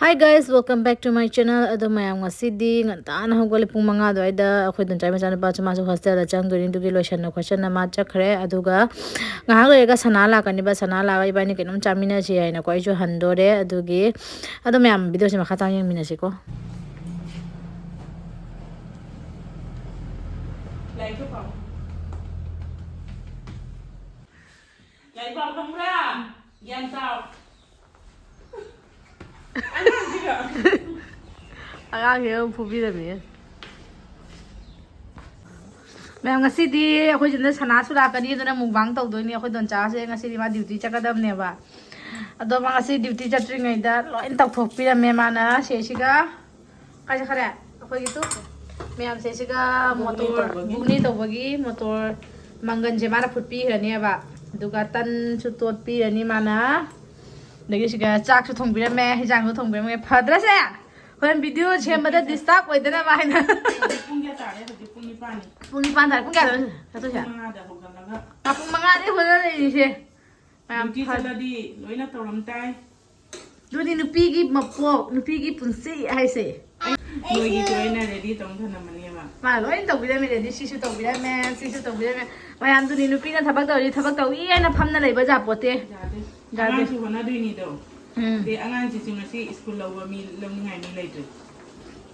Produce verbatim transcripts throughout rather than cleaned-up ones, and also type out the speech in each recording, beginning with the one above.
Hi guys, welcome back to my channel. ꯑꯗꯣ ꯃꯌꯥꯝ, ꯉꯁꯤꯗꯤ ꯉꯟꯇꯥꯅ ꯍꯧꯒꯠꯂꯦ, ꯄꯨꯡ ꯃꯉꯥ ꯑꯗꯨꯋꯥꯏꯗ꯫ ꯑꯩꯈꯣꯏ ꯗꯣꯟꯆꯥꯏ ꯃꯆꯥꯅꯨꯄꯥꯁꯨ, ꯃꯥꯁꯨ ꯍꯣꯁꯇꯦꯜꯗ ꯆꯪꯗꯣꯏꯅꯤ, ꯑꯗꯨꯒꯤ ꯂꯣꯏꯁꯟꯅ ꯈꯣꯠꯆꯟꯅ ꯃꯥ ꯆꯠꯈ꯭ꯔꯦ꯫ ꯑꯗꯨꯒ ꯉꯥꯏꯍꯥꯛ ꯂꯩꯔꯒ ꯁꯅꯥ ꯂꯥꯛꯀꯅꯤꯕ, ꯁꯅꯥ ꯂꯥꯛꯑꯒ ꯏꯕꯥꯅꯤ ꯀꯩꯅꯣꯝ ꯆꯥꯃꯤꯟꯅꯁꯤ ꯍꯥꯏꯅꯀꯣ꯫ ꯑꯩꯁꯨ ꯍꯟꯗꯣꯔꯦ꯫ ꯑꯗꯨꯒꯤ ꯑꯗꯣ ꯃꯌꯥꯝ, ꯚꯤꯗꯤꯑꯣꯁꯦ ꯃꯈꯥ ꯇꯥꯅ ꯌꯦꯡꯃꯤꯟꯅꯁꯤꯀꯣ꯫ ꯂꯥꯏꯔꯤꯛꯇꯣ ꯄꯥꯎ꯫ ꯂꯥꯏꯔꯤꯛ ꯄꯥꯎ ꯈꯪꯕ꯭ꯔꯥ? ꯒ꯭ꯌꯥꯟ ꯇꯥꯎ꯫ ꯑꯉꯥꯡꯁꯤꯒ꯫ ꯑꯉꯥꯡꯁꯤꯒ ꯑꯃꯨꯛ ꯐꯨꯕꯤꯔꯝꯃꯦ꯫ ꯃꯌꯥꯝ, ꯉꯁꯤꯗꯤ ꯑꯩꯈꯣꯏ ꯌꯨꯝꯗ ꯁꯅꯥꯁꯨ ꯂꯥꯛꯀꯅꯤ, ꯑꯗꯨꯅ mukbang ꯇꯧꯗꯣꯏꯅꯤ꯫ ꯑꯩꯈꯣꯏ ꯗꯣꯟꯆꯥꯁꯦ ꯉꯁꯤꯗꯤ ꯃꯥ duty ꯆꯠꯀꯗꯕꯅꯦꯕ꯫ ꯑꯗꯣ ꯃꯥ ꯉꯁꯤ duty ꯆꯠꯇ꯭ꯔꯤꯉꯩꯗ ꯂꯣꯏ ꯇꯧꯊꯣꯛꯄꯤꯔꯝꯃꯦ ꯃꯥꯅ꯫ ꯁꯦꯁꯤꯒ ꯀꯥꯏ ꯆꯠꯈ꯭ꯔꯦ? ꯑꯩꯈꯣꯏꯒꯤ ꯇꯨ ꯃꯌꯥꯝꯁꯦ ꯁꯤꯒ ꯕꯨꯛꯅꯤ motor ꯇꯧꯕꯒꯤ꯫ Bugni ꯇꯧꯕꯒꯤ motor ꯃꯪꯒꯟꯁꯦ ꯃꯥꯅ ꯐꯨꯠꯄꯤꯈ꯭ꯔꯅꯦꯕ꯫ ꯑꯗꯨꯒ ꯇꯟꯁꯨ ꯇꯣꯠꯄꯤꯔꯅꯤ ꯃꯥꯅ꯫ ꯑꯗꯒꯤ ꯁꯤꯒ ꯆꯥꯛꯁꯨ ꯊꯣꯡꯕꯤꯔꯝꯃꯦ, ꯍꯤꯟꯖꯥꯡꯁꯨ ꯊꯣꯡꯕꯤꯔꯝꯃꯦ꯫ ꯐꯗ꯭ꯔꯁꯦ? ꯍꯣꯔꯦꯟ video ꯁꯦꯝꯕꯗ disturb ꯑꯣꯏꯗꯅꯕ ꯍꯥꯏꯅ꯫ ꯍꯧꯖꯤꯛ ꯄꯨꯡ ꯀꯌꯥ ꯇꯥꯔꯦ? ꯍꯧꯖꯤꯛ ꯄꯨꯡ ꯅꯤꯄꯥꯟꯅꯤ꯫ ꯄꯨꯡ ꯅꯤꯄꯥꯟ ꯇꯥꯔꯦ꯫ ꯄꯨꯡ ꯀꯌꯥꯗ ꯆꯠꯇꯣꯏꯁꯦ? ꯄꯨꯡ ꯃꯉꯥꯗ ꯍꯧꯒꯠꯂꯒ꯫ ꯑꯥ, ꯄꯨꯡ ꯃꯉꯥꯗꯩ ꯍꯣꯠꯅꯔꯛꯏꯁꯦ꯫ ꯃꯌꯥꯝ duty ꯐ- ꯆꯠꯂꯗꯤ ꯂꯣꯏꯅ ꯇꯧꯔꯝ ꯇꯥꯏ꯫ ꯑꯗꯨꯅꯤ ꯅꯨꯄꯤꯒꯤ ꯃꯄꯣꯛ, ꯅꯨꯄꯤꯒꯤ ꯄꯨꯟꯁꯤ ꯍꯥꯏꯁꯦ꯫ ꯅꯣꯏꯒꯤꯁꯨ ꯑꯩꯅ ready ꯇꯧ ꯊꯅꯝꯃꯅꯦꯕ꯫ ꯃꯥ ꯂꯣꯏ ꯇꯧꯕꯤꯔꯝꯃꯦ, ready꯫ ꯁꯤꯁꯨ ꯇꯧꯕꯤꯔꯝꯃꯦ, ꯁꯤꯁꯨ ꯇꯧꯕꯤꯔꯝꯃꯦ꯫ ꯃꯌꯥꯝꯗꯨꯅꯤ ꯅꯨꯄꯤꯅ ꯊꯕꯛ ꯇꯧꯔꯤ, ꯊꯕꯛ ꯇꯧꯏ ꯍꯥꯏꯅ ꯐꯝꯅ ꯂꯩꯕ ꯖꯥꯠ ꯄꯣꯠꯇꯦ꯫ ꯌꯥꯗꯦ꯫ ꯌꯥꯗꯦ꯫ ꯑꯉꯥꯡꯁꯨ ꯍꯣꯠꯅꯗꯣꯏꯅꯤꯗꯣ꯫ ꯎꯝ꯫ ꯑꯗꯩ ꯑꯉꯥꯡꯁꯤꯁꯨ ꯉꯁꯤ school ꯂꯧꯕ ꯃꯤ, ꯂꯧꯅꯤꯡꯉꯥꯏ ꯃꯤ ꯂꯩꯇ꯭ꯔꯦ꯫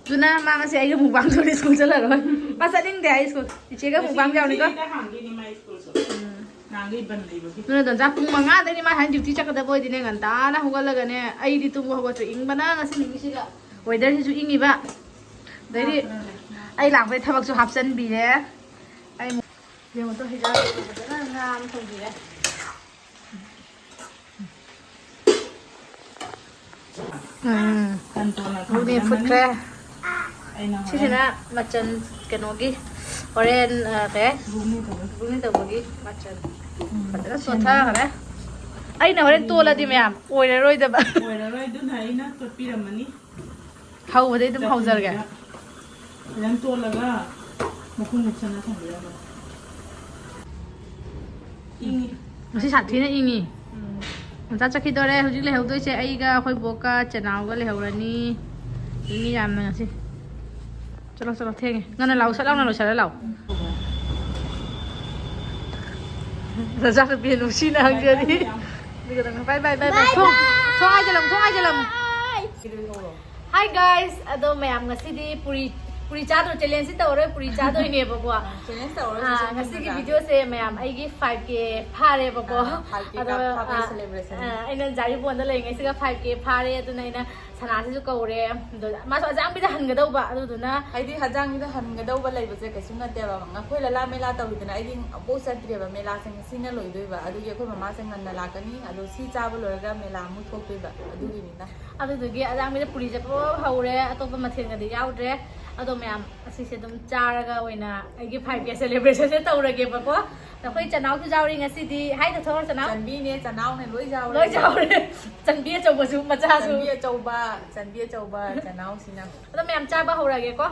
ꯑꯗꯨꯅ ꯃꯥ ꯉꯁꯤ ꯑꯩꯒ mukbang ꯇꯧꯔꯤ, school ꯆꯠꯂꯔꯣꯏ꯫ ꯃꯥ ꯆꯠꯅꯤꯡꯗꯦ ꯍꯥꯏ school꯫ ꯏꯆꯦꯒ mukbang ꯌꯥꯎꯅꯤꯀꯣ꯫ ꯉꯁꯤꯗꯤ ꯍꯥꯡꯗꯣꯏꯅꯤ ꯃꯥ schoolꯁꯨ꯫ ꯎꯝ꯫ ꯅꯍꯥꯟꯈꯩ ꯕꯟ ꯂꯩꯕꯒꯤ꯫ ꯑꯗꯨꯅ ꯗꯣꯟꯆꯥ ꯄꯨꯡ ꯃꯉꯥꯗꯩꯅꯤ ꯃꯥ ꯍꯥꯏꯅ duty ꯆꯠꯀꯗꯕ ꯑꯣꯏꯗꯤꯅꯦ, ꯉꯟꯇꯥꯅ ꯍꯧꯒꯠꯂꯒꯅꯦ, ꯑꯩꯗꯤ ꯇꯨꯝꯕ ꯍꯧꯒꯠꯄ ꯏꯪꯕꯅ ꯉꯁꯤ ꯅꯨꯃꯤꯠꯁꯤꯒ꯫ Weatherꯁꯤꯁꯨ ꯏꯪꯉꯤꯕ꯫ ꯑꯗꯩꯗꯤ ꯑꯩ ꯂꯥꯛꯄꯗꯩ ꯊꯕꯛꯁꯨ ꯍꯥꯞꯆꯤꯟꯕꯤꯔꯦ꯫ ꯑꯩ ꯑꯃꯨꯛ ꯌꯦꯡꯉꯣ ꯇꯨ, ꯍꯤꯟꯖꯥꯡ ꯐꯖꯅ ꯉꯥ ꯑꯃ ꯊꯣꯡꯕꯤꯔꯦ꯫ ꯎꯝ꯫ ꯀꯟꯇꯣꯟꯅ ꯊꯣꯡꯕꯤꯔꯝꯃꯅꯤ꯫ ꯐꯨꯠꯈ꯭ꯔꯦ꯫ ꯑꯩꯅ ꯍꯣꯔꯦꯟ ꯁꯤꯁꯤꯅ ꯃꯆꯜ ꯀꯩꯅꯣꯒꯤ ꯍꯣꯔꯦꯟ, ꯑ, ꯀꯩ ꯍꯥꯏ? ꯕꯨꯛꯅꯤ ꯇꯧꯕꯒꯤ꯫ ꯕꯨꯛꯅꯤ ꯇꯧꯕꯒꯤ ꯃꯆꯜ꯫ ꯎꯝ, ꯐꯖꯅ ꯁꯦꯝꯃꯅꯤ꯫ ꯆꯣꯠꯊꯈ꯭ꯔꯦ꯫ ꯑꯩꯅ ꯍꯣꯔꯦꯟ ꯇꯣꯠꯂꯗꯤ ꯃꯌꯥꯝ ꯑꯣꯏꯔꯔꯣꯏꯗꯕ꯫ ꯑꯣꯏꯔꯔꯣꯏ, ꯑꯗꯨꯅ ꯑꯩꯅ ꯇꯣꯠꯄꯤꯔꯝꯃꯅꯤ꯫ ꯍꯧꯕꯗꯩ ꯑꯗꯨꯝ ꯍꯧꯖꯔꯒꯦ꯫ ꯆꯠꯇꯣꯏꯅꯤꯅ ꯐꯖꯅ ꯇꯣꯠꯂꯒ ꯃꯈꯨꯝ ꯃꯨꯠꯁꯟꯅ ꯊꯝꯕꯤꯔꯝꯃꯣ꯫ ꯏꯪꯉꯤ꯫ ꯉꯁꯤ ꯁꯥꯊꯤꯅ ꯏꯪꯉꯤ꯫ ꯎꯝ꯫ ꯃꯆꯥ ꯆꯠꯈꯤꯗꯣꯔꯦ꯫ ꯍꯧꯖꯤꯛ ꯂꯩꯍꯧꯗꯣꯏꯁꯦ ꯑꯩꯒ ꯑꯩꯈꯣꯏ ꯕꯣꯛꯀ ꯆꯦꯅꯥꯎꯒ ꯂꯩꯍꯧꯔꯅꯤ꯫ ꯃꯤ ꯌꯥꯝꯅ ꯉꯁꯤ꯫ ꯆꯠꯂꯣ, ꯆꯠꯂꯣ, ꯊꯦꯡꯉꯦ꯫ ꯉꯟꯅ ꯂꯥꯛꯑꯣ, ꯁꯠ ꯂꯥꯎꯅ ꯂꯣꯏꯁꯜꯂ ꯂꯥꯛꯑꯣ꯫ ꯅꯆꯥꯅꯨꯄꯤ ꯅꯨꯡꯁꯤꯅ ꯍꯪꯖꯔꯤ꯫ ꯑꯗꯨꯒ ꯅꯪꯅ ꯕꯥꯏ ꯕꯥꯏ, ꯕꯥꯏ ꯕꯥꯏ꯫ ꯊꯣꯡ, ꯊꯣꯡ ꯍꯥꯏꯖꯜꯂꯝꯃꯨ, ꯊꯣꯡ ꯍꯥꯏꯖꯜꯂꯝꯃꯨ꯫ Hi guys, ꯑꯗꯣ ꯃꯌꯥꯝ ꯉꯁꯤꯗꯤ ꯄꯨꯔꯤ, ꯄꯨꯔꯤ ꯆꯥꯗꯣꯏ, ꯆꯦꯂꯦꯟꯖꯁꯤ ꯇꯧꯔꯣꯏ, ꯄꯨꯔꯤ ꯆꯥꯗꯣꯏꯅꯦꯕꯀꯣ꯫ Challenge ꯇꯧꯔꯣꯏ, ꯑꯥ, social ꯉꯁꯤꯒꯤ media ꯗ꯫ Video ꯁꯦ ꯃꯌꯥꯝ ꯑꯩꯒꯤ five K ꯐꯥꯔꯦꯕꯀꯣ꯫ ꯑꯥ, five K ꯑꯗꯣ, ꯀꯥꯞ-, ꯐꯥꯕꯒꯤ ꯑꯥ, celebration ꯅꯤ꯫ ꯑꯥ, ꯑꯩꯅ ꯖꯥꯔꯤꯕꯣꯟꯗ ꯂꯩꯔꯤꯉꯩꯁꯤꯒ five K ꯐꯥꯔꯦ, ꯑꯗꯨꯅ ꯑꯩꯅ ꯁꯅꯥꯁꯤꯁꯨ ꯀꯧꯔꯦ꯫ ꯑꯗꯣ ꯃꯥꯁꯨ ꯑꯖꯥꯡꯕꯤꯗ ꯍꯟꯒꯗꯧꯕ, ꯑꯗꯨꯗꯨꯅ ꯍꯥꯏꯗꯤ ꯍꯖꯥꯡꯒꯤꯗ ꯍꯟꯒꯗꯧꯕ ꯂꯩꯕꯁꯦ ꯀꯩꯁꯨ ꯅꯠꯇꯦꯕ꯫ ꯑꯩꯈꯣꯏ ꯂꯂꯥ ꯃꯦꯂꯥ ꯇꯧꯔꯤꯗꯅ ꯑꯩꯗꯤ ꯑꯃꯨꯛꯐꯥꯎ ꯆꯠꯇ꯭ꯔꯦꯕ꯫ ꯃꯦꯂꯥꯁꯦ ꯉꯁꯤꯅ ꯂꯣꯏꯗꯣꯏꯕ, ꯑꯗꯨꯒꯤ ꯑꯩꯈꯣꯏ ꯃꯃꯥꯁꯦ ꯉꯟꯅ ꯂꯥꯛꯀꯅꯤ꯫ ꯑꯗꯣ ꯁꯤ ꯆꯥꯕ ꯂꯣꯏꯔꯒ ꯃꯦꯂꯥ ꯑꯃꯨꯛ ꯊꯣꯛꯇꯣꯏꯕ, ꯑꯗꯨꯒꯤꯅꯤꯅ꯫ ꯑꯗꯨꯗꯨꯒꯤ ꯑꯖꯥꯡꯕꯤꯗ ꯄꯨꯔꯤ ꯆꯠꯄ ꯍꯧꯔꯦ, ꯑꯇꯣꯞꯄ ꯃꯊꯦꯜꯒꯗꯤ ꯌꯥꯎꯗ꯭ꯔꯦ꯫ ꯑꯗꯣ ꯃꯌꯥꯝ ꯑꯁꯤꯁꯦ ꯑꯗꯨꯝ ꯆꯥꯔꯒ ꯑꯣꯏꯅ ꯑꯩꯒꯤ five K celebration ꯁꯦ ꯇꯧꯔꯒꯦꯕꯀꯣ꯫ ꯑꯩꯈꯣꯏ ꯆꯅꯥꯎꯁꯨ ꯌꯥꯎꯔꯤ ꯉꯁꯤꯗꯤ꯫ ꯍꯥꯏꯗ ꯊꯣꯛꯑꯣ ꯆꯅꯥꯎ꯫ ꯆꯟꯕꯤꯅꯦ, ꯆꯅꯥꯎꯅꯦ, ꯂꯣꯏ ꯌꯥꯎꯔꯦ꯫ ꯂꯣꯏ ꯌꯥꯎꯔꯦ꯫ ꯆꯟꯕꯤ ꯑꯆꯧꯕꯁꯨ, ꯃꯆꯥꯁꯨ꯫ ꯆꯟꯕꯤ ꯑꯆꯧꯕ, ꯆꯟꯕꯤ ꯑꯆꯧꯕ, ꯆꯅꯥꯎꯁꯤꯅ꯫ ꯑꯗꯣ ꯃꯌꯥꯝ ꯆꯥꯕ ꯍꯧꯔꯒꯦꯀꯣ꯫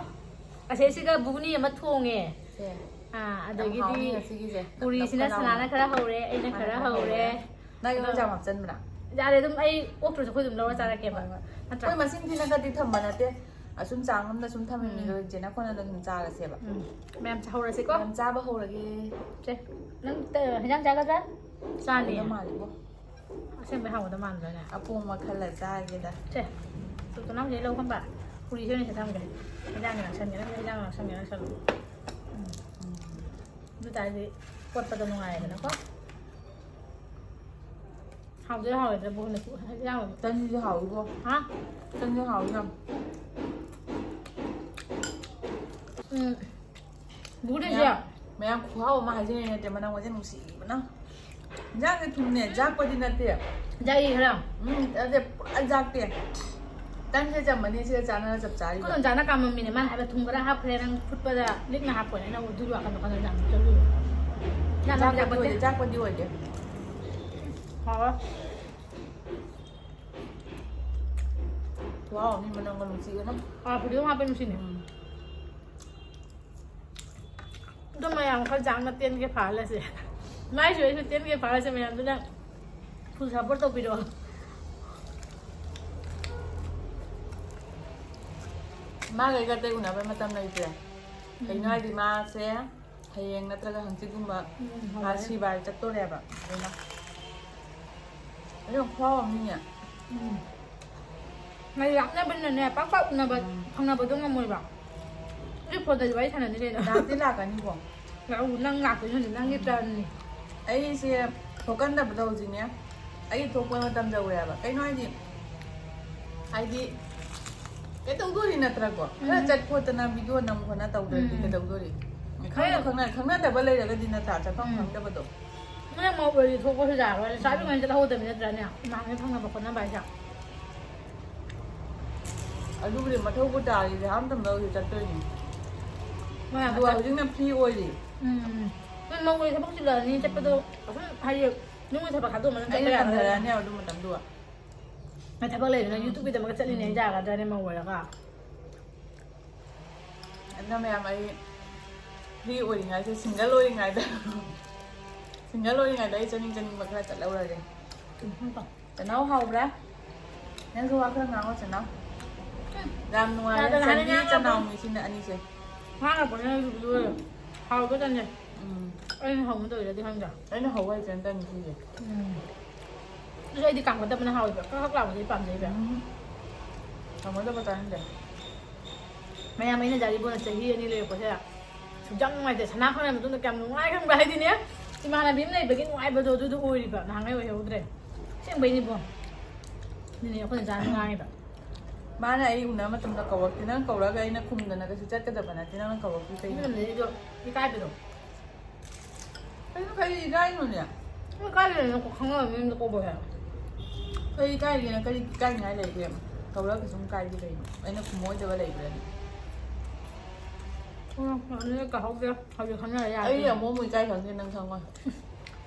ꯑꯁꯤꯁꯤꯒ ꯕꯨꯒꯅꯤ ꯑꯃ ꯊꯣꯡꯉꯦ꯫ ꯁꯦ꯫ ꯑꯥ, ꯌꯥꯝ ꯑꯗꯒꯤꯗꯤ ꯍꯥꯎꯅꯤ ꯉꯁꯤꯒꯤꯁꯦ꯫ ꯄꯨꯔꯤꯁꯤꯅ ꯅꯞ ꯀ ꯁꯅꯥꯅ ꯂꯥꯎꯅ꯫ ꯈꯔ ꯍꯧꯔꯦ, ꯑꯩꯅ ꯃꯥꯅ ꯈꯔ ꯈꯔ ꯍꯧꯔꯦ꯫ ꯍꯧꯔꯦ꯫ ꯅꯪ ꯑꯗꯣ ꯌꯣꯡꯆꯥꯛ ꯍꯥꯞꯆꯟꯕ꯭ꯔꯥ? ꯌꯥꯔꯦ, ꯑꯗꯨꯝ ꯑꯩ ꯑꯣꯛꯇ꯭ꯔꯁꯨ ꯑꯩꯈꯣꯏ ꯑꯗꯨꯝ ꯂꯧꯔ ꯆꯥꯔꯛꯀꯦꯕ꯫ ꯍꯣꯏ, ꯍꯣꯏ꯫ ꯅꯠꯇ꯭ꯔꯥ? ꯑꯩꯈꯣꯏ ꯃꯁꯤꯡ ꯊꯤꯅꯒꯗꯤ ꯊꯝꯕ ꯅꯠꯇꯦ꯫ ꯑꯁꯨꯝ ꯆꯥꯡ ꯑꯃꯗ ꯁꯨꯝ ꯊꯝꯃꯤꯃꯤꯗꯣ ꯎꯝ꯫ ꯏꯆꯦꯅ ꯀꯣꯟꯅ ꯑꯗꯨꯝ ꯆꯥꯔꯁꯦꯕ꯫ ꯎꯝ꯫ ꯃꯌꯥꯝ ꯆꯥꯍꯧꯔꯁꯤꯀꯣ꯫ ꯃꯌꯥꯝ ꯆꯥꯕ ꯍꯧꯔꯒꯦ꯫ ꯁꯦ, ꯅꯪ ꯇ-, ꯍꯤꯟꯖꯥꯡ ꯆꯥꯒꯗ꯭ꯔꯥ? ꯆꯥꯅꯤ꯫ ꯍꯥꯎꯗꯧ ꯃꯥꯜꯂꯤꯕꯣ꯫ ꯑꯁꯦꯡꯕꯩ ꯍꯥꯎꯒꯗꯧ ꯃꯥꯟꯗ꯭ꯔꯅꯦ? ꯑꯄꯣꯝꯕ ꯈꯜꯂ ꯆꯥꯒꯦꯗ꯫ ꯁꯦ, ꯁꯨ ꯆꯅꯥꯎꯁꯦ ꯂꯧ ꯈꯪꯕ? ꯄꯨꯔꯤꯁꯦ ꯑꯣꯏꯅ ꯁꯤꯗ ꯊꯝꯒꯦ꯫ ꯍꯤꯟꯖꯥꯡꯒꯤ ꯉꯥꯛꯁꯟꯒꯦ, ꯅꯪ ꯍꯤꯟꯖꯥꯡ ꯉꯥꯛꯁꯟꯒꯦ, ꯉꯥꯛꯁꯜꯂꯨ꯫ ꯎꯝ꯫ ꯎꯝ꯫ ꯑꯗꯨ ꯇꯥꯔꯗꯤ ꯀꯣꯠꯄꯗ ꯅꯨꯡꯉꯥꯏꯔꯦꯗꯅꯀꯣ꯫ ꯍꯥꯎꯗꯣꯏꯔꯥ ꯍꯥꯎꯔꯣꯏꯗ꯭ꯔꯥ ꯕꯣꯛꯅ ꯁꯨ-, ꯍꯥꯏꯕ ꯌꯥꯎꯔꯣꯏ꯫ ꯇꯟꯁꯤꯁꯨ ꯍꯥꯎꯋꯤꯀꯣ꯫ ꯍꯥ? ꯇꯟꯁꯨ ꯍꯥꯎꯋꯤ ꯌꯥꯝ꯫ ꯎꯝ꯫ ꯕꯨꯗꯤꯁꯦ꯫ ꯃꯌꯥꯝ, ꯃꯌꯥꯝ ꯈꯨꯍꯥꯎ ꯑꯃ ꯍꯥꯏꯖꯔꯤ ꯅꯠꯇꯦ, ꯃꯅꯝꯒꯁꯦ ꯅꯨꯡꯁꯤꯕꯅ꯫ ꯏꯟꯖꯥꯡꯁꯦ ꯊꯨꯝꯅꯦ, ꯖꯥꯛꯄꯗꯤ ꯅꯠꯇꯦ꯫ ꯖꯥꯛꯏ ꯈꯔ꯫ ꯎꯝ, ꯅꯠꯇꯦ, ꯄꯨꯔꯥ ꯖꯥꯛꯇꯦ꯫ ꯇꯟꯁꯦ ꯆꯝꯃꯅꯤ, ꯁꯤꯒ ꯆꯥꯅꯔ ꯆꯞ ꯆꯥꯔꯤꯕ꯫ ꯑꯩꯈꯣꯏ ꯗꯣꯟꯆꯥꯅ ꯀꯥꯝꯃꯝꯃꯤꯅꯦ, ꯃꯥꯅ ꯍꯥꯏꯕ ꯊꯨꯝ ꯈꯔ ꯍꯥꯞꯈ꯭ꯔꯦ, ꯅꯪ ꯐꯨꯠꯄꯗ ꯂꯤꯛꯅ ꯍꯥꯞꯄꯣꯅꯦ, ꯅꯪ ꯑꯗꯨꯒꯤ ꯋꯥꯈꯜꯗꯣ ꯈꯟꯅ ꯌꯥꯝ ꯆꯠꯂꯨꯏ꯫ ꯌꯥꯝ ꯖꯥꯛꯄꯗꯤ ꯖꯥꯛꯄꯗꯤ ꯑꯣꯏꯗꯦ, ꯖꯥꯛꯄꯗꯤ ꯑꯣꯏꯗꯦ꯫ ꯍꯥꯎꯋꯦ꯫ ꯋꯥꯎ, ꯃꯤ ꯃꯅꯝꯒ ꯅꯨꯡꯁꯤꯕꯅ꯫ ꯑꯥ, ꯐꯗꯤꯒꯣꯝ ꯍꯥꯞꯄ ꯅꯨꯡꯁꯤꯅꯦ꯫ ꯎꯝ꯫ ꯑꯗꯨ ꯃꯌꯥꯝ ꯈꯔ ꯖꯥꯡꯅ ten K ꯐꯥꯍꯜꯂꯁꯦ꯫ ꯃꯥꯏꯁꯨ ꯑꯩꯁꯨ ten K ꯐꯥꯍꯜꯂꯁꯦ ꯃꯌꯥꯝꯗꯨꯅ꯫ Full support ꯇꯧꯕꯤꯔꯣ꯫ ꯃꯥꯒ ꯑꯩꯒ ꯑꯇꯩ ꯎꯅꯕꯩ ꯃꯇꯝ ꯂꯩꯇ꯭ꯔꯦ꯫ ꯀꯩꯅꯣ ꯍꯥꯏꯗꯤ ꯃꯥꯁꯦ ꯍꯌꯦꯡ ꯅꯠꯇ꯭ꯔꯒ ꯍꯪꯆꯤꯠꯀꯨꯝꯕ ꯎꯝ, ꯃꯥ ꯍꯣꯏ꯫ ꯁꯤꯕꯥꯏ ꯆꯠꯇꯣꯔꯦꯕ꯫ ꯑꯗꯨꯅ ꯑꯗꯨ ꯌꯥꯝ ꯈꯨꯍꯥꯎ ꯑꯃꯅꯤꯅꯦ꯫ ꯎꯝ꯫ ꯃꯩ ꯂꯥꯞꯅꯕꯅꯤꯅꯅꯦ, ꯄꯥꯛ ꯄꯥꯛ ꯎꯅꯕ ꯎꯝ꯫ ꯐꯪꯅꯕꯗꯣ ꯉꯝꯃꯣꯏꯕ꯫ ꯑꯗꯨ ꯐꯣꯟꯗꯗꯤ ꯋꯥꯔꯤ ꯁꯥꯟꯅꯅꯤ ꯀꯩꯅꯣ꯫ ꯂꯥꯛꯇꯤ ꯂꯥꯛꯀꯅꯤꯀꯣ꯫ ꯂꯥꯛꯎ, ꯅꯪ ꯂꯥꯛꯇꯣꯏꯁꯨ ꯅꯪꯒꯤ ꯇꯔꯟꯅꯤ꯫ ꯑꯩꯁꯦ ꯊꯣꯛꯀꯟꯗꯕꯗꯣ ꯍꯧꯖꯤꯛꯅꯦ꯫ ꯑꯩ ꯊꯣꯛꯄ ꯃꯇꯝ ꯌꯧꯔꯦꯕ꯫ ꯀꯩꯅꯣ ꯍꯥꯏꯗꯤ, ꯍꯥꯏꯗꯤ, ꯀꯩꯗꯧꯗꯣꯔꯤ ꯅꯠꯇ꯭ꯔꯀꯣ? ꯈꯔ ꯎꯝ꯫ ꯆꯠ ꯈꯣꯠꯇꯅ ꯚꯤꯗꯤꯑꯣ ꯅꯝ ꯈꯣꯠꯅ ꯇꯧꯗ꯭ꯔꯗꯤ ꯎꯝ꯫ ꯀꯩꯗꯧꯗꯣꯔꯤ? ꯈꯪꯅ-, ꯍꯣꯏ꯫ ꯈꯪꯅ-, ꯈꯪꯅꯗꯕ ꯂꯩꯔꯒꯗꯤ ꯅꯠꯇ꯭ꯔꯥ? ꯆꯠꯐꯝ ꯎꯝ꯫ ꯈꯪꯗꯕꯗꯣ꯫ ꯅꯣꯏ ꯃꯧ ꯑꯣꯏꯔꯗꯤ ꯊꯣꯛꯄꯁꯨ ꯌꯥꯔꯣꯏ꯫ ꯂꯩꯁꯥꯕꯤ ꯑꯣꯏꯔꯗꯤ ꯆꯠꯍꯧꯗꯕꯅꯤ ꯅꯠꯇ꯭ꯔꯥꯅꯦ? ꯏꯃꯥꯟꯅꯕꯤ ꯐꯪꯅꯕ ꯈꯣꯠꯅꯕ ꯍꯥꯏꯁꯦ꯫ ꯑꯗꯨꯕꯨꯗꯤ ꯃꯊꯧꯕꯨ ꯇꯥꯔꯤ, ꯄꯩꯁꯥ ꯑꯃ ꯇꯝꯕ ꯍꯧꯖꯤꯛ ꯆꯠꯇꯣꯏꯅꯤ꯫ ꯃꯣꯏ ꯌꯥꯝ ꯑꯗꯨꯒ ꯆꯠ-, ꯍꯧꯖꯤꯛꯅ ꯐ꯭ꯔꯤ ꯑꯣꯏꯔꯤ꯫ ꯎꯝ꯫ ꯅꯣꯏ ꯃꯧ ꯑꯣꯏꯔꯗꯤ ꯊꯕꯛ ꯆꯤꯜꯂꯛꯑꯅꯤ, ꯆꯠꯄꯗꯣ ꯑꯁꯨꯝ ꯍꯥꯏꯗꯤ ꯌꯨꯝꯒꯤ ꯊꯕꯛ ꯊꯥꯗꯣꯛꯑꯝꯃ ꯑꯗꯨꯝ ꯆꯠꯄ ꯑꯩꯅ ꯌꯥꯔꯣꯏ꯫ ꯇꯟꯊꯔꯛꯑꯅꯤ ꯑꯗꯨ ꯃꯇꯝꯗꯨꯒ꯫ ꯅꯣꯏ ꯊꯕꯛ ꯂꯩꯗꯅ ꯎꯝ꯫ YouTubeꯀꯤꯗꯃꯛ ꯆꯠꯂꯤꯅꯦ ꯎꯝ꯫ ꯌꯥꯒꯗ꯭ꯔꯥꯅꯦ ꯃꯧ ꯑꯣꯏꯔꯒ? ꯑꯗꯨꯅ ꯃꯌꯥꯝ ꯑꯩ ꯐ꯭ꯔꯤ ꯑꯣꯏꯔꯤꯉꯩꯗ, ꯁꯤꯡꯒꯜ ꯑꯣꯏꯔꯤꯉꯩꯗ, ꯁꯤꯡꯒꯜ ꯑꯣꯏꯔꯤꯉꯩꯗ ꯑꯩ ꯆꯠꯅꯤꯡ ꯆꯠꯅꯤꯡꯕ ꯈꯔ ꯆꯠꯍꯧꯔꯒꯦ꯫ ꯎꯝ, ꯍꯝ, ꯇꯧ꯫ ꯆꯅꯥꯎ ꯍꯥꯎꯕ꯭ꯔꯥ? ꯅꯪꯁꯨ ꯋꯥ ꯈꯔ ꯉꯥꯡꯉꯣ, ꯆꯅꯥꯎ꯫ ꯎꯝ꯫ ꯌꯥꯝ ꯅꯨꯡꯉꯥꯏꯔꯦ, ꯌꯥꯗꯅ ꯍꯥꯏꯅ ꯆꯟꯕꯤ ꯉꯥꯡꯉꯕꯣ? ꯆꯅꯥꯎ ꯃꯤꯁꯤꯅ ꯑꯅꯤꯁꯦ꯫ ꯉꯥꯡꯉꯛꯄꯅꯦ ꯑꯗꯨꯕꯨꯗꯤ ꯂꯣꯏꯔꯦ꯫ ꯍꯥꯎꯕ ꯆꯟꯗꯦ꯫ ꯎꯝ꯫ ꯑꯩꯅ ꯍꯧꯕ ꯇꯧꯔꯤꯔꯗꯤ ꯈꯪꯗꯦ꯫ ꯑꯩꯅ ꯍꯧꯕ ꯍꯩꯇ꯭ꯔꯦ ꯇꯟ ꯁꯤꯁꯦ꯫ ꯎꯝ꯫ ꯑꯗꯨꯁꯨ ꯑꯩꯗꯤ ꯀꯥꯝꯒꯗꯕꯅ ꯍꯥꯎꯋꯦꯕ꯫ ꯀꯛ ꯀꯛ ꯂꯥꯎꯕꯗꯤ ꯑꯩ ꯄꯥꯝꯖꯩꯕ꯫ ꯎꯝ꯫ ꯀꯥꯝꯒꯗꯕ ꯆꯥꯅꯤꯡꯗꯦ꯫ ꯃꯌꯥꯝ, ꯑꯩꯅ ꯗꯥ ꯔꯤꯕꯣꯟꯅ ꯆꯍꯤ ꯑꯅꯤ ꯂꯩꯔꯛꯄꯁꯦ ꯁꯨꯛꯌꯥꯝ ꯅꯨꯡꯉꯥꯏꯇꯦ꯫ ꯁꯅꯥ ꯈꯪꯂꯩ ꯃꯇꯨꯡꯗ ꯀꯌꯥꯝ ꯅꯨꯡꯉꯥꯏ ꯈꯪꯕ꯭ꯔꯥ? ꯍꯥꯏꯗꯤꯅꯦ, ꯏꯃꯥꯟꯅꯕꯤ ꯑꯃ ꯂꯩꯕꯒꯤ ꯅꯨꯡꯉꯥꯏꯕꯗꯣ ꯑꯗꯨꯗꯣ ꯑꯣꯏꯔꯤꯕ꯫ ꯅꯍꯥꯟꯉꯩ ꯑꯣꯏꯍꯧꯗ꯭ꯔꯦ꯫ ꯑꯁꯦꯡꯕꯩꯅꯤꯕꯣ꯫ ꯑꯗꯨꯅꯦ ꯑꯩꯈꯣꯏꯅ ꯆꯥꯅ ꯉꯥꯡꯉꯤꯕ꯫ ꯃꯥꯅ ꯑꯩ ꯎꯅꯕ ꯃꯇꯝꯗ ꯀꯧꯔꯛꯇꯦ꯫ ꯅꯪ ꯀꯧꯔꯛꯑꯒ ꯑꯩꯅ ꯈꯨꯝꯗꯅ ꯀꯩꯁꯨ ꯆꯠꯀꯗꯕ ꯅꯠꯇꯦ꯫ ꯅꯪꯅ ꯀꯧꯔꯛꯇ꯭ꯔꯤ ꯀꯩꯒꯤꯅꯣ? ꯑꯗꯨ ꯃꯇꯝꯗꯗꯤ ꯑꯩꯗꯣ ꯏꯀꯥꯏꯕꯗꯣ꯫ ꯀꯩꯅꯣ ꯀꯔꯤ ꯏꯀꯥꯏꯅꯣꯅꯦ? ꯅꯪ ꯀꯥꯏ ꯂꯩꯔꯤꯅꯣ? ꯈꯪꯅꯕ ꯃꯤ ꯑꯝꯗ ꯀꯧꯕ ꯍꯦꯛ꯫ ꯀꯔꯤ ꯏꯀꯥꯏꯒꯦꯅ? ꯀꯔꯤ ꯏꯀꯥꯏꯅꯤꯡꯉꯥꯏ ꯂꯩꯒꯦ? ꯀꯧꯔꯒ ꯀꯩꯁꯨꯝ ꯀꯥꯏꯗꯦ ꯀꯩꯅꯣ? ꯑꯩꯅ ꯈꯨꯝꯃꯣꯏꯗꯕ ꯂꯩꯕ꯭ꯔꯥꯅꯦ? ꯎꯝ, ꯑꯗꯨꯗꯤ ꯀꯧꯍꯧꯗꯦ꯫ ꯍꯧꯖꯤꯛ ꯈꯪꯅꯔ ꯌꯥꯔꯦ ꯑꯩ ꯀꯩꯅꯣ꯫ ꯑꯃꯨꯛ ꯑꯃꯨꯛ ꯏꯀꯥꯏ ꯈꯪꯗꯦ, ꯅꯪ ꯈꯪꯉꯣꯏ꯫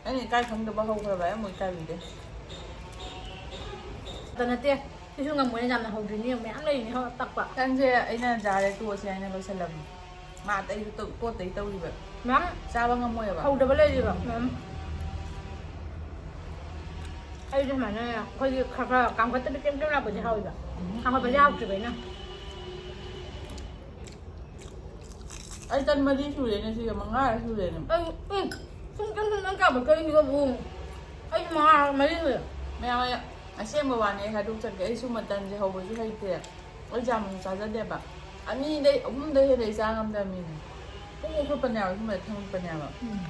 ꯑꯩꯅ ꯏꯀꯥꯏ ꯈꯪꯗꯕ ꯍꯧꯈ꯭ꯔꯕ ꯑꯩ ꯑꯃꯨꯛ ꯏꯀꯥꯏꯕꯤꯗꯦ꯫ ꯑꯗ ꯅꯠꯇꯦ, ꯁꯤꯁꯨ ꯉꯝꯃꯣꯏꯅꯦ ꯌꯥꯝꯅ ꯍꯧꯗ꯭ꯔꯤꯅꯦ, ꯃꯌꯥꯝ ꯂꯩꯔꯤꯅꯦ ꯍꯣ ꯇꯛꯄ꯫ ꯅꯪꯁꯦ ꯑꯩꯅ ꯌꯥꯔꯦ ꯇꯣꯛꯑꯁꯦ ꯍꯥꯏꯅ ꯂꯣꯏꯁꯜꯂꯕꯅꯤ꯫ ꯃꯥ ꯑꯇꯩꯁꯨ ꯇꯧ-, ꯄꯣꯠ ꯑꯇꯩ ꯇꯧꯔꯤꯕ꯫ ꯃꯌꯥꯝ ꯆꯥꯕ ꯉꯝꯃꯣꯏꯕ꯫ ꯍꯧꯗꯕ ꯂꯩꯔꯤꯕ ꯃꯌꯥꯝ꯫ ꯑꯩꯁꯨ ꯁꯨꯃꯥꯏꯅ ꯑꯩꯈꯣꯏꯒꯤ ꯈꯔ ꯈꯔ ꯀꯥꯝꯈꯠꯇꯕꯤ ꯀꯦꯝ ꯀꯦꯝ ꯂꯥꯛꯄꯁꯦ ꯍꯥꯎꯋꯦꯕ꯫ ꯀꯥꯝꯈꯠꯄꯁꯦ ꯍꯥꯎꯇ꯭ꯔꯤꯕ ꯑꯩꯅ꯫ ꯑꯩ ꯇꯟ ꯃꯔꯤ ꯁꯨꯔꯦꯅꯦ ꯁꯤꯒ, ꯃꯉꯥꯔ ꯁꯨꯔꯦꯅꯦ꯫ ꯑꯩ ꯎꯝ ꯁꯨꯝ ꯀꯦꯝ ꯀꯦꯝ ꯀꯥꯝꯈꯠꯀꯅꯤꯕꯕꯨ꯫ ꯑꯩꯁꯨ ꯃꯉꯥ ꯃꯔꯤ ꯁꯨꯔꯦ꯫ ꯃꯌꯥꯝ ꯑꯩ ꯑꯁꯦꯡꯕ ꯋꯥꯅꯤ ꯑꯩ ꯍꯥꯏꯗꯣꯛꯆꯒꯦ, ꯑꯩꯁꯨ ꯃꯇꯟꯁꯦ ꯍꯧꯕꯁꯨ ꯍꯩꯇꯦ꯫ ꯑꯩ ꯆꯥꯃꯁꯨ ꯆꯥꯖꯗꯦꯕ꯫ ꯑꯅꯤꯗꯩ ꯑꯍꯨꯝꯗꯩ ꯍꯦꯟꯅ ꯑꯩ ꯆꯥ ꯉꯝꯗꯕ ꯃꯤꯅꯦ꯫ ꯄꯨꯡ ꯃꯨꯠꯄꯅꯦꯕ ꯁꯨꯝꯕꯗ ꯊꯥꯡꯒꯠꯄꯅꯦꯕ꯫ ꯎꯝ꯫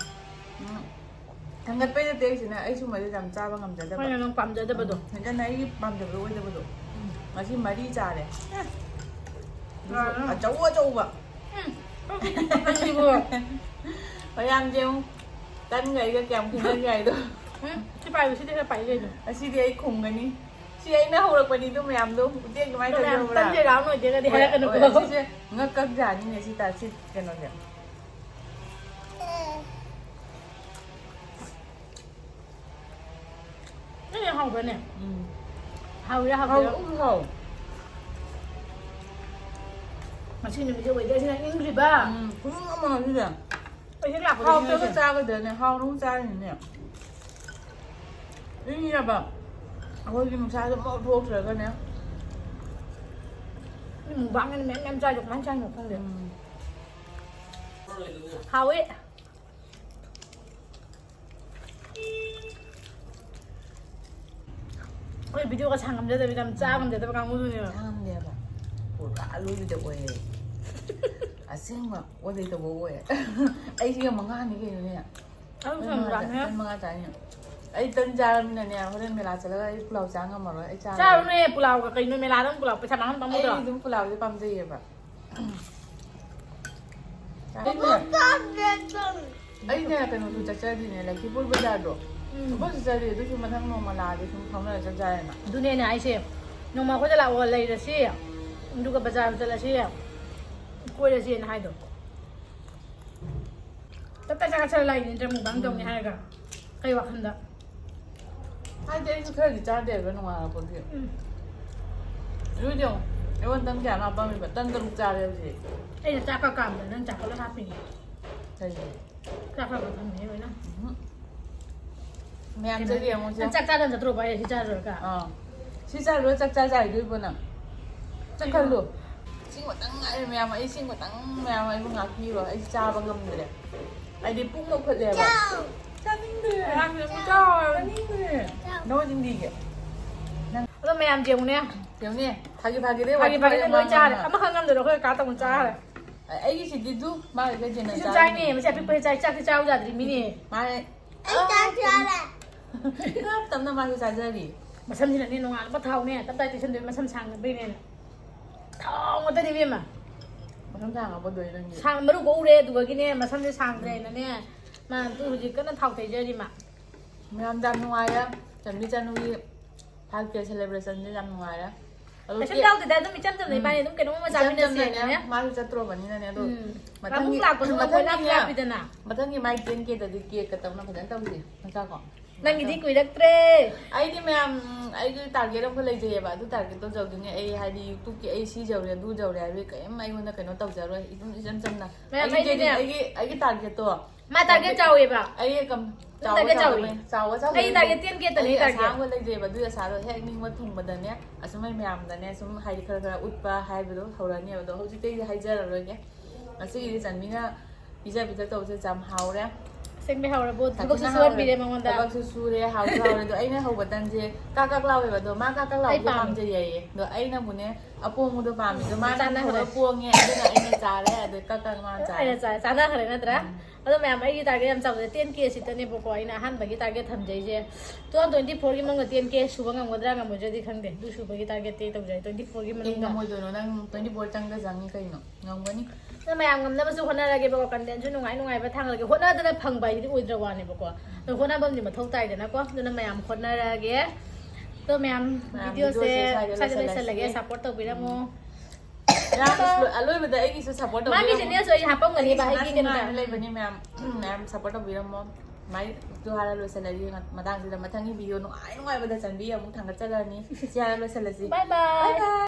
ꯊꯥꯡꯒꯠꯄꯩ ꯅꯠꯇꯦ ꯑꯩꯁꯤꯅ, ꯑꯩ ꯁꯨꯝꯕꯁꯦ ꯌꯥꯝ ꯆꯥꯕ ꯉꯝꯖꯗꯕ꯫ ꯍꯣꯏꯅꯦ, ꯅꯪ ꯄꯥꯝꯖꯗꯕꯗꯣ꯫ ꯎꯝ, ꯍꯦꯟꯖꯟꯅ ꯑꯩꯒꯤ ꯄꯥꯝꯖꯕꯗꯣ ꯑꯣꯏꯗꯕꯗꯣ꯫ ꯎꯝ꯫ ꯉꯁꯤ ꯃꯔꯤ ꯆꯥꯔꯦ꯫ ꯑꯗꯨꯁꯨ ꯌꯥꯔꯦ꯫ ꯑꯆꯧ ꯑꯆꯧꯕ꯫ ꯎꯝ꯫ ꯅꯪꯁꯤꯕꯨ꯫ ꯃꯌꯥꯝꯁꯦ ꯑꯃꯨꯛ ꯇꯟꯒ ꯑꯩꯒ ꯀꯌꯥꯝ ꯈꯦꯠꯅꯒꯦ ꯍꯥꯏꯗꯣ꯫ ꯎꯝ꯫ ꯁꯤ ꯄꯥꯏꯌꯨ, ꯁꯤꯗꯤ ꯈꯔ ꯄꯥꯏ ꯀꯩꯅꯣ꯫ ꯉꯁꯤꯗꯤ ꯑꯩ ꯈꯨꯝꯒꯅꯤ꯫ ꯁꯤ ꯑꯩꯅ ꯍꯧꯔꯛꯄꯅꯤ ꯑꯗꯨ ꯃꯌꯥꯝꯗꯣ꯫ ꯎꯇꯦꯛ ꯑꯗꯨꯃꯥꯏꯅ ꯑꯗꯣ ꯃꯌꯥꯝ ꯇꯧꯖꯧꯕ꯭ꯔꯥ? ꯇꯟꯁꯦ round ꯑꯣꯏꯗꯦꯒꯗꯤ ꯍꯣꯏ, ꯍꯥꯏꯔꯛꯀꯅꯨꯀꯣ꯫ ꯍꯣꯏ, ꯁꯤꯁꯦ ꯉꯛ ꯀꯛ ꯌꯥꯅꯤꯅꯦ ꯁꯤ ꯇꯥ-, ꯁꯤ ꯀꯩꯅꯣꯁꯦ꯫ ꯅꯪ ꯌꯥꯝ ꯍꯥꯎꯕ꯭ꯔꯅꯦ? ꯎꯝ꯫ ꯍꯥꯎꯏꯔꯥ ꯍꯥꯎ, ꯍꯥꯎꯇꯦꯔꯥ? ꯎꯝ, ꯍꯥꯎ꯫ ꯉꯁꯤ ꯅꯨꯃꯤꯠꯁꯦ weatherꯁꯤꯅ ꯏꯪꯈ꯭ꯔꯤꯕ꯫ ꯎꯝ, ꯈꯨꯏꯪ ꯑꯃ ꯉꯁꯤꯁꯦ꯫ ꯑꯩ ꯍꯦꯛ ꯂꯥꯛꯄꯗ ꯍꯥꯎꯇꯕ ꯏꯪꯉꯤꯁꯦ꯫ ꯆꯥꯒꯗ꯭ꯔꯅꯦ? ꯍꯥꯎꯅ ꯑꯃꯨꯛ ꯆꯥꯔꯤꯅꯤꯅꯦ꯫ ꯏꯪꯉꯤꯅꯦꯕ꯫ ꯑꯩꯈꯣꯏꯒꯤ ꯅꯨꯡꯁꯥꯁꯦ ꯑꯃꯨꯛ ꯊꯣꯛꯇ꯭ꯔꯒꯅꯦ꯫ ꯃꯤ ꯃꯨꯛꯕꯥꯡꯅ ꯃꯌꯥꯝ ꯃꯌꯥꯝ ꯆꯥꯏꯗꯣ ꯀꯃꯥꯏꯅ ꯆꯥꯏꯅꯣ ꯈꯪꯗꯦ꯫ ꯎꯝ꯫ ꯍꯥꯎꯋꯤ꯫ ꯑꯩꯈꯣꯏ videoꯒ ꯁꯥꯡ ꯉꯝꯖꯗꯕꯤ ꯌꯥꯝ ꯆꯥ ꯉꯝꯖꯗꯕ ꯀꯥꯡꯕꯨꯗꯨꯅꯦꯕ꯫ ꯆꯥ ꯉꯝꯗꯦꯕ꯫ ꯄꯨꯔꯥ ꯑꯂꯣꯏꯕꯤꯗ ꯑꯣꯏꯌꯦ꯫ ꯑꯁꯦꯡꯕ ꯑꯣꯏ ꯂꯩꯇꯕ ꯑꯣꯏ꯫ ꯑꯩꯁꯤꯒ ꯃꯉꯥꯅꯤ ꯀꯩꯅꯣꯅꯦ꯫ ꯑꯗꯨꯝ ꯇꯟ ꯁꯪ ꯃꯉꯥ ꯆꯥ-, ꯂꯥꯛꯅꯦ꯫ ꯇꯟ ꯃꯉꯥ ꯆꯥꯏꯅꯦ꯫ ꯑꯩ ꯇꯟ ꯆꯥꯔꯕꯅꯤꯅꯅꯦ, ꯍꯣꯔꯦꯟ ꯃꯦꯂꯥ ꯆꯠꯂꯒ ꯑꯩ ꯄꯨꯂꯥꯎ ꯆꯥ ꯉꯝꯃꯔꯣꯏ꯫ ꯑꯩ ꯆꯥꯔꯔꯣꯏ꯫ ꯆꯥꯔꯨꯅꯨꯍꯦ ꯄꯨꯂꯥꯎꯒ ꯀꯩꯅꯣ, ꯃꯦꯂꯥꯗ ꯑꯃꯨꯛ ꯄꯨꯂꯥꯎ ꯄꯩꯁꯥ ꯃꯥꯡꯍꯟꯕ ꯑꯩ ꯑꯃꯨꯛꯇ꯫ ꯑꯗꯨꯝ ꯄꯨꯂꯥꯎꯁꯦ ꯄꯥꯝꯖꯩꯌꯦꯕ꯫ ꯑꯩꯅꯦ, ꯑꯩꯅꯦ ꯀꯩꯅꯣꯁꯨ ꯆꯠꯆꯗ꯭ꯔꯤꯅꯦ, ꯂꯛꯈꯤꯄꯨꯔ ꯕꯖꯥꯔꯗꯣ꯫ ꯎꯝ꯫ ꯁꯨꯡꯆꯠ ꯆꯠꯆꯗ꯭ꯔꯤ, ꯑꯗꯨꯁꯨ ꯃꯊꯪ ꯅꯣꯡꯃ ꯂꯥꯛꯑꯗꯤ ꯁꯨꯝ ꯐꯥꯎꯅꯔ ꯆꯠ ꯌꯥꯔꯦꯅ꯫ ꯑꯗꯨꯅꯦ ꯑꯩꯅ ꯍꯥꯏꯁꯦ, ꯅꯣꯡꯃ ꯑꯩꯈꯣꯏꯗ ꯂꯥꯛꯑꯣ, ꯂꯩꯔꯁꯤ, ꯑꯗꯨꯒ ꯕꯖꯥꯔ ꯆꯠꯂꯁꯤ, ꯀꯣꯏꯔꯁꯤꯅ ꯍꯥꯏꯗꯣ꯫ ꯇꯞ ꯇꯥꯏ ꯆꯥꯒꯠ ꯆꯠꯂ ꯂꯥꯛꯏꯅꯦ ꯅꯠꯇ꯭ꯔ mukbang ꯇꯧꯅꯤ ꯍꯥꯏꯔꯒ꯫ ꯀꯩ ꯋꯥꯈꯟꯗ? ꯍꯥꯏꯗꯤ ꯑꯩꯁꯨ ꯈꯔꯗꯤ ꯆꯥꯗꯦꯕ ꯅꯣꯡꯉꯥꯜꯂꯛꯄꯒꯤ꯫ ꯎꯝ꯫ ꯑꯗꯨꯗꯤ ꯌꯦꯡꯉꯣ, ꯑꯩꯉꯣꯟꯗ ꯇꯟ ꯀꯌꯥꯅꯣ ꯍꯥꯞꯄꯝꯃꯤꯕ? ꯇꯟ ꯇꯔꯨꯛ ꯆꯥꯔꯦ ꯍꯧꯖꯤꯛ꯫ ꯑꯩꯅ ꯆꯥꯛꯀ ꯀꯥꯝꯗ ꯅꯪ ꯆꯥꯛꯀ ꯂꯣꯏ ꯍꯥꯞꯄꯤꯅꯦ꯫ ꯀꯩꯒꯤ? ꯆꯥꯛꯀ ꯊꯝꯃꯦ ꯂꯣꯏꯅ꯫ ꯎꯝ꯫ ꯃꯌꯥꯝ ꯆꯠꯂꯤ ꯌꯦꯡꯉꯨꯁꯦ꯫ ꯅꯪ ꯆꯥꯛ ꯆꯥꯗꯅ ꯆꯠꯇ꯭ꯔꯣꯕ ꯑꯩ ꯁꯤ ꯆꯥꯔꯨꯔꯒ? ꯑꯥ, ꯁꯤ ꯆꯥꯔꯨꯔ ꯆꯥꯛ ꯆꯥ ꯆꯥꯏꯗꯣꯏꯕꯣ ꯅꯪ? ꯆꯠꯈ꯭ꯔꯂꯨ꯫ ꯏꯁꯤꯡ ꯈꯛꯇꯪ ꯉꯥꯏꯔꯦ ꯃꯌꯥꯝ, ꯑꯩ ꯏꯁꯤꯡ ꯈꯛꯇꯪ ꯃꯌꯥꯝ ꯑꯩꯕꯨ ꯉꯥꯛꯄꯤꯔꯣ, ꯑꯩ ꯆꯥꯕ ꯉꯝꯗ꯭ꯔꯦ꯫ ꯑꯩꯗꯤ ꯄꯨꯛ ꯂꯧꯈꯠꯂꯦꯕ꯫ ꯆꯥꯅꯤꯡꯗ꯭ꯔꯦ꯫ ꯉꯔꯥꯡꯁꯨ ꯑꯃꯨꯛ ꯆꯥꯎ ꯍꯥꯏꯕ꯫ ꯆꯥꯅꯤꯡꯗ꯭ꯔꯦ꯫ ꯅꯉꯣꯟ ꯆꯤꯟꯗꯤꯒꯦ꯫ ꯑꯗꯣ ꯃꯌꯥꯝ ꯌꯦꯡꯉꯨꯅꯦ꯫ ꯌꯦꯡꯉꯨꯅꯦ, ꯐꯥꯒꯤ ꯐꯥꯒꯤꯗꯩ ꯐꯥꯒꯤ ꯋꯥꯊꯤ ꯐꯥꯒꯤꯗꯩ ꯋꯥꯔꯦꯝ ꯂꯣꯏ ꯆꯥꯔꯦ꯫ ꯉꯥꯡꯉꯦ꯫ ꯑꯃꯈꯛ ꯉꯝꯗꯣꯏꯔꯣ ꯑꯩꯈꯣꯏ ꯀꯥ ꯇꯧꯅ ꯆꯥꯔꯦ꯫ ꯑꯩꯒꯤꯁꯤꯗꯤ ꯗꯨ ꯃꯥꯒ ꯈꯔ ꯍꯦꯟꯅ ꯁꯤꯁꯨ ꯆꯥꯔꯦ꯫ ꯆꯥꯏꯅꯦ, ꯃꯁꯤ ꯑꯄꯤꯛꯄꯁꯤ ꯆꯥꯏ, ꯆꯥꯛꯇꯤ ꯆꯥꯕ ꯌꯥꯗ꯭ꯔꯤ ꯃꯤꯅꯦ꯫ ꯃꯥꯅꯦ꯫ ꯑꯩ ꯆꯥꯛ ꯆꯥꯔꯦ꯫ ꯇꯞ ꯇꯞꯅ ꯃꯥꯁꯨ ꯆꯥꯖꯔꯤ꯫ ꯃꯁꯝꯁꯤꯅꯅꯦ ꯅꯣꯡꯉꯥꯟꯕ ꯊꯥꯎꯅꯦ, ꯇꯞ ꯇꯥꯏ ꯇꯩꯁꯟꯗꯣꯏ ꯃꯁꯝ ꯁꯥꯡꯅꯕꯩꯅꯦꯅ꯫ ꯊꯥꯎ ꯉꯥꯛꯇꯅꯤ ꯏꯕꯦꯝꯃ꯫ ꯃꯁꯝ ꯁꯥꯡꯉꯕꯣ ꯗꯣꯏ ꯅꯪꯒꯤ? ꯁꯥꯡ ꯃꯔꯨ ꯀꯣꯛꯎꯔꯦ ꯑꯗꯨꯒꯒꯤꯅꯦ ꯃꯁꯝꯁꯦ ꯁꯥꯡꯗ꯭ꯔꯦꯅꯅꯦ꯫ ꯃꯥ ꯑꯗꯨ ꯍꯧꯖꯤꯛ ꯀꯟꯅ ꯊꯥꯎ ꯇꯩꯖꯔꯤ ꯃꯥ꯫ ꯃꯌꯥꯝꯗ ꯌꯥꯝ ꯅꯨꯡꯉꯥꯏꯔꯦ꯫ ꯆꯟꯕꯤ ꯆꯅꯨꯒꯤ five K celebrationꯁꯦ ꯌꯥꯝ ꯅꯨꯡꯉꯥꯏꯔꯦ꯫ ꯑꯗꯣ ꯀꯩꯁꯨꯝ cake ꯇꯧꯗꯦꯗ, ꯑꯗꯨꯝ ꯏꯆꯝ ꯆꯝꯅ ꯏꯕꯥꯅꯤ ꯑꯗꯨꯝ ꯀꯩꯅꯣꯝꯃ ꯏꯆꯝ ꯆꯝꯅꯅꯦ, ꯆꯥꯃꯤꯟꯅꯁꯦꯅꯅꯦ꯫ ꯃꯥꯁꯨ ꯆꯠꯇ꯭ꯔꯣꯕꯅꯤꯅꯅꯦ꯫ ꯑꯗꯣ ꯎꯝ꯫ ꯃꯊꯪꯒꯤ ꯑꯃꯨꯛ ꯂꯥꯛꯄꯗꯨꯅ ꯑꯩꯈꯣꯏ ꯂꯥꯞ ꯃꯊꯪꯒꯤꯅꯦ, ꯂꯥꯞꯄꯤꯗꯅ꯫ ꯃꯊꯪꯒꯤ ꯃꯥꯏ ten Kꯗꯗꯤ cakeꯀ ꯇꯧꯅ ꯐꯖꯅ ꯇꯧꯁꯤ꯫ ꯅꯠꯇ꯭ꯔꯥꯀꯣ? ꯅꯪꯒꯤꯗꯤ ꯀꯨꯏꯔꯛꯇ꯭ꯔꯦ꯫ ꯑꯩꯗꯤ ꯃꯌꯥꯝ, ꯑꯩꯒꯤ target ꯑꯃꯈꯛ ꯂꯩꯖꯩꯌꯦꯕ꯫ ꯑꯗꯨ targetꯇꯣ ꯌꯧꯗ꯭ꯔꯤꯉꯩ ꯑꯩ ꯍꯥꯏꯗꯤ YouTubeꯀꯤ ꯑꯩ ꯁꯤ ꯌꯧꯔꯦ ꯑꯗꯨ ꯌꯧꯔꯦ ꯍꯥꯏꯕꯒꯤ ꯀꯔꯤꯝ ꯑꯩꯉꯣꯟꯗ ꯀꯩꯅꯣ ꯇꯧꯖꯔꯣꯏ꯫ ꯑꯗꯨꯝ ꯏꯆꯝ ꯆꯝꯅ ꯃꯌꯥꯝ ꯑꯩꯒꯤ ꯑꯩꯗꯤꯅꯦ꯫ ꯑꯩꯒꯤ ꯑꯩꯒꯤ targetꯇꯣ ꯃꯥ target ꯆꯥꯎꯋꯦꯕ꯫ ꯑꯩ ꯀꯝ- ꯅꯪ ꯆꯥꯎꯕ target ꯆꯥꯎꯋꯤ꯫ ꯆꯥꯎꯗꯕꯩ- ꯆꯥꯎꯕ ꯆꯥꯎꯗꯕꯩ ꯑꯩ target ten K ꯇꯅꯤ ꯑꯩ target꯫ ꯑꯁꯥꯡꯕ ꯂꯩꯖꯩꯕ꯫ ꯑꯗꯨꯒꯤ ꯑꯁꯥꯗꯣ ꯍꯦꯛ ꯅꯤꯡꯕ ꯊꯨꯡꯕꯗꯅꯦ, ꯑꯁꯨꯝ ꯑꯩ ꯃꯌꯥꯝꯗꯅꯦ ꯁꯨꯝ ꯍꯥꯏꯗꯤ ꯈꯔ ꯈꯔ ꯎꯠꯄ ꯍꯥꯏꯕꯗꯣ ꯍꯧꯔꯅꯦꯕ꯫ ꯑꯗꯣ ꯍꯧꯖꯤꯛꯇꯩꯗꯤ ꯍꯥꯏꯖꯔꯔꯣꯏꯒꯦ꯫ ꯉꯁꯤꯒꯤꯗꯤ ꯆꯟꯕꯤꯅ ꯄꯤꯖ ꯄꯤꯊꯛ ꯇꯧꯕꯁꯦ ꯌꯥꯝ ꯍꯥꯎꯔꯦ꯫ ꯑꯁꯦꯡꯕꯩ ꯍꯥꯎꯔꯕꯣ? ꯊꯕꯛꯁꯨ ꯁꯥꯊꯤꯅ ꯁꯨꯍꯟꯕꯤꯔꯦ ꯍꯥꯎꯔꯦ꯫ ꯃꯉꯣꯟꯗ꯫ ꯊꯕꯛꯁꯨ ꯁꯨꯔꯦ, ꯍꯥꯎꯁꯨ ꯍꯥꯎꯔꯦ꯫ ꯑꯗꯣ ꯑꯩꯅ ꯍꯧꯕ ꯇꯟꯁꯦ ꯀꯥꯛ ꯀꯥꯛ ꯂꯥꯎꯋꯦꯕ꯫ ꯑꯗꯣ ꯃꯥ ꯀꯥꯛ ꯀꯥꯛ ꯑꯩ ꯂꯥꯎꯕꯗꯣ ꯄꯥꯝꯃꯦ꯫ ꯄꯥꯝꯖꯩ ꯍꯥꯏꯌꯦ꯫ ꯑꯗꯣ ꯑꯩꯅꯕꯨꯅꯦ ꯑꯄꯣꯡꯕꯗꯣ ꯄꯥꯝꯃꯦ꯫ ꯑꯗꯣ ꯃꯥꯅ ꯆꯥꯟꯅꯈ꯭ꯔꯦ꯫ ꯍꯧꯔ ꯄꯣꯡꯉꯦ, ꯑꯗꯨꯅ ꯑꯩꯅ ꯆꯥꯔꯦ꯫ ꯑꯗꯣ ꯀꯥꯛ ꯀꯥꯛ ꯃꯥꯅ ꯆꯥꯔꯦ꯫ ꯑꯩꯅ ꯆꯥ- ꯆꯥꯟꯅꯈ꯭ꯔꯦ ꯅꯠꯇ꯭ꯔꯥ? ꯑꯗꯣ ꯃꯌꯥꯝ, ꯑꯩꯒꯤ target ꯌꯥꯝ ꯆꯥꯎꯖꯩ꯫ Ten K ꯁꯤꯗꯅꯦꯕꯀꯣ ꯑꯩꯅ ꯑꯍꯥꯟꯕꯒꯤ target ꯊꯝꯖꯩꯁꯦ꯫ Two thousand twenty fourꯒꯤ ꯃꯅꯨꯡꯗ ten K ꯁꯨꯕ ꯉꯝꯒꯗ꯭ꯔꯥ ꯉꯝꯃꯣꯏꯗ꯭ꯔꯗꯤ ꯈꯪꯗꯦ꯫ ꯑꯗꯨ ꯁꯨꯕꯒꯤ targetꯇꯤ ꯇꯧꯖꯩ꯫ Twenty fourꯒꯤ ꯑꯦ, ꯃꯅꯨꯡꯗ꯫ ꯉꯝꯃꯣꯏꯗꯣꯏꯅꯣ? ꯅꯪ twenty four ꯆꯪꯗ ꯆꯪꯉꯤ ꯀꯩꯅꯣ? ꯉꯝꯒꯅꯤ꯫ ꯑꯗꯣ ꯃꯌꯥꯝ ꯉꯝꯅꯕꯁꯨ ꯍꯣꯠꯅꯔꯒꯦꯕꯀꯣ꯫ Contentꯁꯨ ꯅꯨꯡꯉꯥꯏ ꯅꯨꯡꯉꯥꯏꯕ ꯊꯥꯡꯒꯠꯂꯒꯦ꯫ ꯍꯣꯠꯅꯗꯅ ꯐꯪꯕ ꯍꯥꯏꯗꯨꯗꯤ ꯑꯣꯏꯗ꯭ꯔ ꯋꯥꯅꯦꯕꯀꯣ꯫ ꯑꯗꯣ ꯍꯣꯠꯅꯕ ꯑꯃꯗꯤ ꯃꯊꯧ ꯇꯥꯏꯗꯅꯀꯣ꯫ ꯑꯗꯨꯅ ꯃꯌꯥꯝ ꯍꯣꯠꯅꯔꯒꯦ꯫ ꯑꯗꯣ ꯃꯌꯥꯝ, ꯃꯌꯥꯝ videoꯁꯦ videoꯁꯦ ꯁ꯭ꯋꯥꯏꯗ ꯁ꯭ꯋꯥꯏꯗ ꯂꯣꯏꯁꯤꯜꯂꯁꯤ꯫ ꯌꯥꯝ ꯑꯁ-, ꯑꯂꯣꯏꯕꯗ ꯑꯩꯒꯤꯁꯨ support ꯃꯥꯒꯤ ꯇꯧꯕꯤꯔꯝꯃꯣ꯫ Channelꯁꯨ ꯑꯩ ꯍꯥꯄꯝꯒꯅꯤꯕ ꯑꯩꯒꯤ ꯑꯩꯒꯤ ꯁꯅꯥ ꯀꯩꯅꯣꯗ꯫ ꯁꯤꯡꯍꯥꯔ ꯂꯩꯕꯅꯤ ꯃꯌꯥꯝ꯫ ꯃꯌꯥꯝ support ꯇꯧꯕꯤꯔꯝꯃꯣ꯫ ꯃꯥꯏ ꯑꯗꯨ ꯍꯥꯏꯔ ꯂꯣꯏꯁꯤꯜꯂꯒꯦ꯫ ꯃꯇꯥꯡꯁꯤꯗ ꯃꯊꯪꯒꯤ video ꯅꯨꯡꯉꯥꯏ ꯅꯨꯡꯉꯥꯏꯕꯗ ꯆꯟꯕꯤ ꯑꯃꯨꯛ ꯊꯥꯡꯒꯠꯆꯔꯛꯑꯅꯤ꯫ ꯁꯤ ꯍꯥꯏꯔ ꯂꯣꯏꯁꯤꯜꯂꯁꯤ꯫ Bye bye꯫ Bye bye꯫